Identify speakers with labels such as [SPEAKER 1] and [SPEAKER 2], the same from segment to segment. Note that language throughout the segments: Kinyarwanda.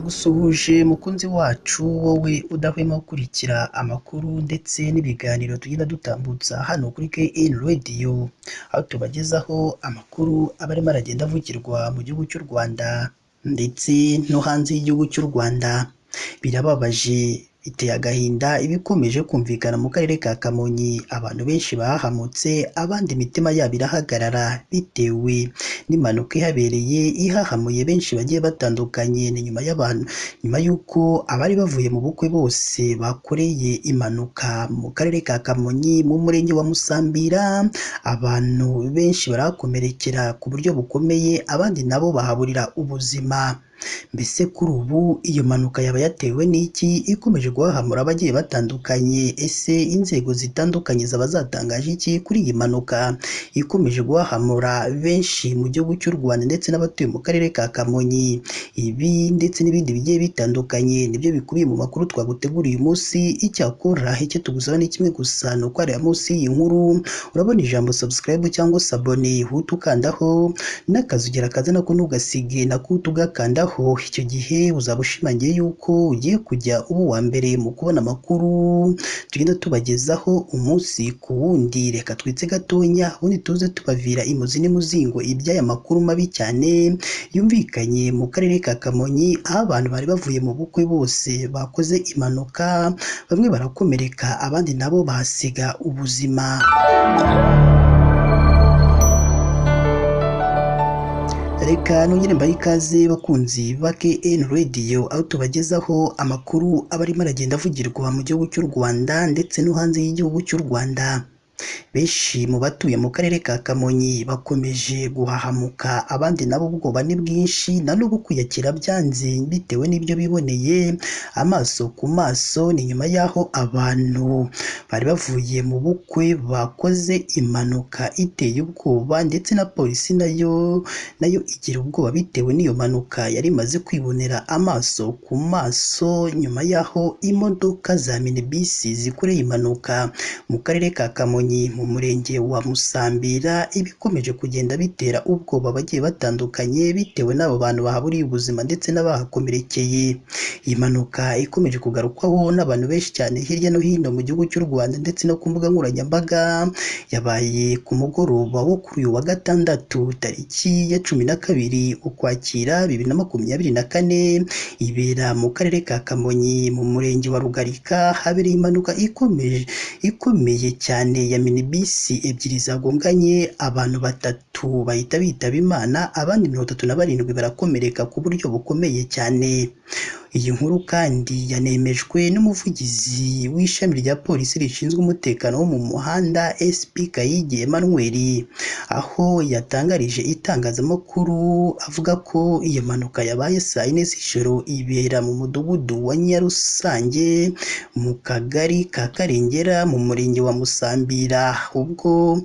[SPEAKER 1] Ndagusuhuje mukunzi wacu wowe udahwema gukurikira amakuru ndetse n'ibiganiro tugenda dutambutsa hano kuri KN Radio, aho tubagezaho amakuru aba arimo aragenda avugirwa mu gihugu cy'u Rwanda ndetse no hanze y'igihugu cy'u Rwanda. Birababaje, biteye agahinda ibikomeje kumvikana mu karere ka Kamonyi, abantu benshi bahahamutse, abandi imitima yabo irahagarara bitewe n'impanuka ihabereye ihahamuye benshi bagiye batandukanye. Ni nyuma y'abantu, nyuma y'uko abari bavuye mu bukwe bose bakoreye impanuka mu karere ka Kamonyi mu murenge wa Musambira, abantu benshi barahakomerekera ku buryo bukomeye, abandi nabo bahaburira ubuzima. Mbese kuri ubu iyo mpanuka yaba yatewe n'iki ikomeje guhahamura abagiye batandukanye? Ese inzego zitandukanye zaba zatangaje iki kuri iyi mpanuka ikomeje guhahamura benshi mu gihugu cy'u Rwanda ndetse n'abatuye mu karere ka Kamonyi? Ibi ndetse n'ibindi bigiye bitandukanye nibyo bikubiye mu makuru twaguteguriye uyu munsi. Icyakora icyo tugusaba ni kimwe gusa, ni uko hariya munsi y'iyi nkuru urabona ijambo subscribe cyangwa s'abonner, uhite ukandaho n'akazugera kaza nako ntugasige, nako uhite ugakandaho. Icyo gihe uzaba ushimangiye yuko ugiye kujya uba uwa mbere mu kubona amakuru tugenda tubagezaho umunsi ku wundi. Reka twitse gatonya ubundi tuze tubavira imuzi n'imuzingo iby'aya makuru mabi cyane yumvikanye mu karere ka Kamonyi, aho abantu bari bavuye mu bukwe bose bakoze impanuka, bamwe barakomereka abandi nabo bahasiga ubuzima. Reka nongere mbahe ikaze bakunzi ba KN Radio, aho tubagezaho amakuru aba arimo aragenda avugirwa mu gihugu cy'u Rwanda ndetse no hanze y'igihugu cy'u Rwanda. Benshi mu batuye mu karere ka Kamonyi bakomeje guhahamuka, abandi nabo ubwoba ni bwinshi, na n'ubu kwiyakira byanze bitewe n'ibyo biboneye amaso ku maso. Ni nyuma y'aho abantu bari bavuye mu bukwe bakoze impanuka iteye ubwoba, ndetse na polisi nayo igira ubwoba bitewe n'iyo mpanuka yari imaze kwibonera amaso ku maso, nyuma y'aho imodoka za minibisi zikoreye impanuka mu karere ka Kamonyi mu murenge wa Musambira, ibikomeje kugenda bitera ubwoba abagiye batandukanye bitewe n'abo bantu bahaburiye ubuzima ndetse n'abahakomerekeye. Iyi mpanuka ikomeje kugarukwaho n'abantu benshi cyane hirya no hino mu gihugu cy'u Rwanda ndetse no ku mbuga nkoranyambaga, yabaye ku mugoroba wo kuri uyu wa gatandatu tariki ya 12 Ukwakira 2024, ibera mu karere ka Kamonyi mu murenge wa Rugarika. Habereye impanuka ikomeye cyane ya minibisi ebyiri zagonganye, abantu batatu bahita bitaba Imana, abandi 37 barakomereka ku buryo bukomeye cyane. Iyi nkuru kandi yanemejwe n'umuvugizi w'ishami rya polisi rishinzwe umutekano wo mu muhanda SP Kayigi Emmanuel, aho yatangarije itangazamakuru avuga ko iyo mpanuka yabaye saa yine z'ijoro, ibera mu mudugudu wa Nyarusange mu kagari ka Karengera mu murenge wa Musambira. Ubwo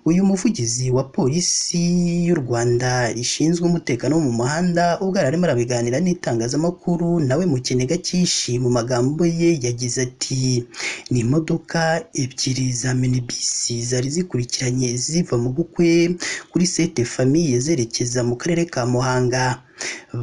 [SPEAKER 1] uyu muvugizi wa polisi y'u Rwanda rishinzwe umutekano wo mu muhanda ubwo yari arimo arabiganira n'itangazamakuru, nawe mu kiniga cyinshi mu magambo ye yagize ati: "Ni imodoka ebyiri za minibisi zari zikurikiranye ziva mu bukwe kuri Sainte Famille zerekeza mu karere ka Muhanga.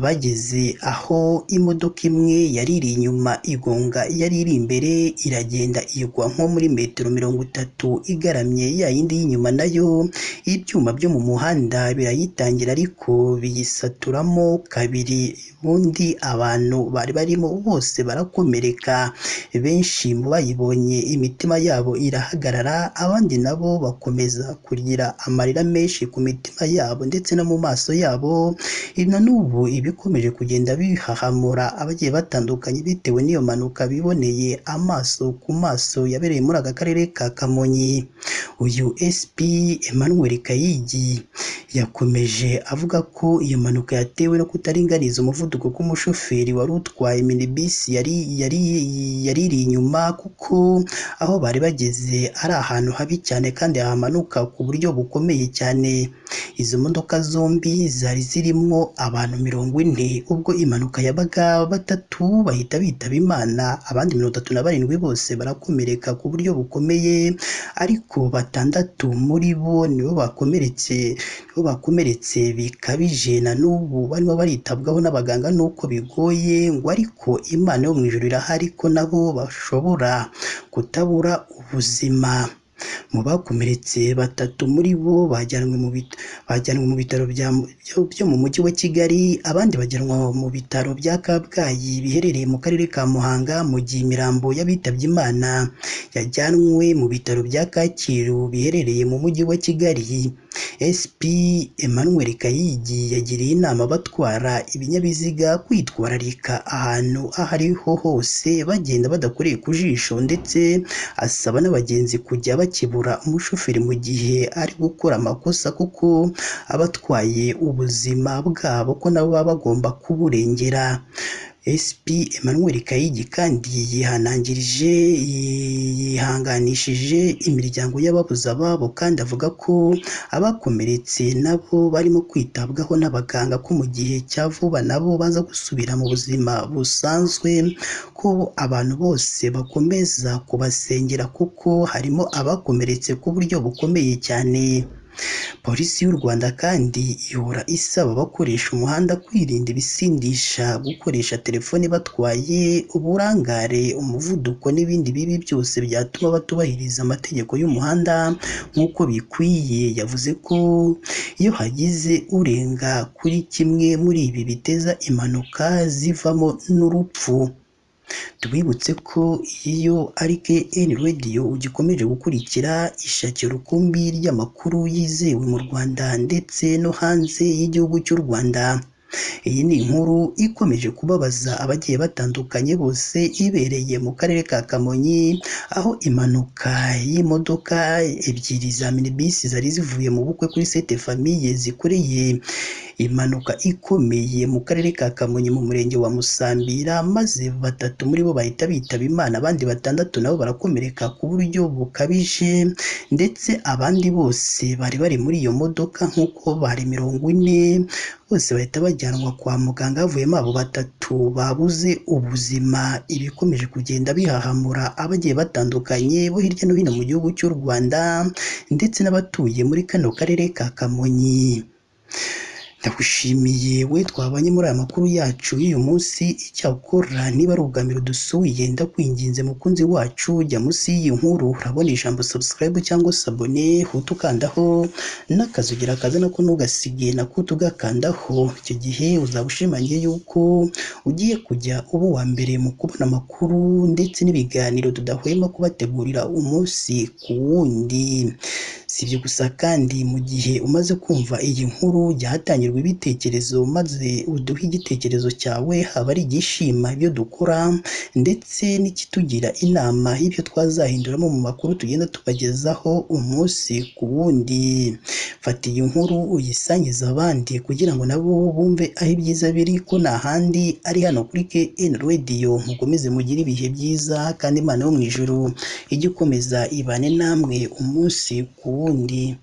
[SPEAKER 1] Bageze aho imodoka imwe yari iri inyuma igonga yari iri imbere, iragenda igwa nko muri metero 30 igaramye, ya yindi y'inyuma nayo ibyuma byo mu muhanda birayitangira ariko biyisaturamo kabiri, ubundi abantu bari barimo bose barakomereka. Benshi mu bayibonye imitima yabo irahagarara, abandi nabo bakomeza kugira amarira menshi ku mitima yabo ndetse no mu maso yabo. Na n'ubu ibikomeje kugenda bihahamura abagiye batandukanye bitewe n'iyo mpanuka biboneye amaso ku maso yabereye muri aka karere ka Kamonyi." Uyu SP Emmanuel Kayigi yakomeje avuga ko iyo mpanuka yatewe no kutaringaniza umuvuduko k'umushoferi wari utwaye minibisi yari iri inyuma, kuko aho bari bageze ari ahantu habi cyane kandi hamanuka ku buryo bukomeye cyane. Izo modoka zombi zari zirimo abantu 40 ubwo impanuka yabaga, batatu bahita bitaba Imana, abandi 37 bose barakomereka ku buryo bukomeye, ariko batandatu muri bo nibo bakomeretse bikabije, na n'ubu barimo baritabwaho n'abaganga nuko bigoye ngo ariko Imana yo mu ijuru irahari ko nabo bashobora kutabura ubuzima. Mu bakomeretse batatu muri bo bajyanwe mu bitaro byo mu mujyi wa Kigali, abandi bajyanwa mu bitaro bya Kabgayi biherereye mu karere ka Muhanga, mu gihe imirambo y'abitabye Imana yajyanwe mu bitaro bya Kacyiru biherereye mu mujyi wa Kigali. SP Emmanuel Kayigi yagiriye inama abatwara ibinyabiziga kwitwararika ahantu aho ariho hose bagenda badakoreye ku jisho, ndetse asaba n'abagenzi kujya bakebura umushoferi mu gihe ari gukora amakosa, kuko abatwaye ubuzima bwabo ko nabo baba bagomba kuburengera. SP Emmanuel Kayigi kandi yihanganishije imiryango y'ababuze ababo, kandi avuga ko abakomeretse nabo barimo kwitabwaho n'abaganga, ko mu gihe cya vuba nabo baza gusubira mu buzima busanzwe, ko abantu bose bakomeza kubasengera kuko harimo abakomeretse ku buryo bukomeye cyane. Polisi y'u Rwanda kandi ihora isaba abakoresha umuhanda kwirinda ibisindisha, gukoresha telefone batwaye, uburangare, umuvuduko n'ibindi bibi byose byatuma batubahiriza amategeko y'umuhanda nk'uko bikwiye. Yavuze ko iyo hagize urenga kuri kimwe muri ibi biteza impanuka zivamo n'urupfu. Tubibutse ko iyo ari KN Radio ugikomeje gukurikira, ishakira rukumbi ry'amakuru yizewe mu Rwanda ndetse no hanze y'igihugu cy'u Rwanda. Iyi ni inkuru ikomeje kubabaza abagiye batandukanye bose, ibereye mu karere ka Kamonyi, aho impanuka y'imodoka ebyiri za minibisi zari zivuye mu bukwe kuri Sainte Famille zikoreye impanuka ikomeye mu karere ka Kamonyi mu murenge wa Musambira, maze batatu muri bo bahita bitaba Imana, abandi batandatu nabo barakomereka ku buryo bukabije, ndetse abandi bose bari bari muri iyo modoka nk'uko bari 40 bose bahita bajyanwa kwa muganga, havuyemo abo batatu babuze ubuzima. Ibikomeje kugenda bihahamura abagiye batandukanye bo hirya no hino mu gihugu cy'u Rwanda ndetse n'abatuye muri kano karere ka Kamonyi. Ndagushimiye we twabanye muri aya makuru yacu y'uyu munsi. Icyakora niba ari ubwa mbere udusuye, ndakwinginze mukunzi wacu, jya munsi y'iyi nkuru urabona ijambo subscribe cyangwa s'abonner, uhite ukandaho n'akazugira kaza nako ntugasige nako ugakandaho. Icyo gihe uzaba ushimangiye yuko ugiye kujya uba uwa mbere mu kubona amakuru ndetse n'ibiganiro tudahwema kubategurira umunsi ku wundi. Si ibyo gusa kandi, mu gihe umaze kumva iyi nkuru, jya hatangirwa ibitekerezo maze uduhe igitekerezo cyawe, haba ari igishima ibyo dukora ndetse n'ikitugira inama y'ibyo twazahinduramo mu makuru tugenda tubagezaho umunsi ku wundi. Fata iyi nkuru uyisangize abandi kugira ngo nabo bumve aho ibyiza biri, ko nta handi ari hano kuri KN Radio. Mukomeze mugire ibihe byiza kandi Imana yo mu ijuru ijye ikomeza ibane namwe umunsi ku wundi.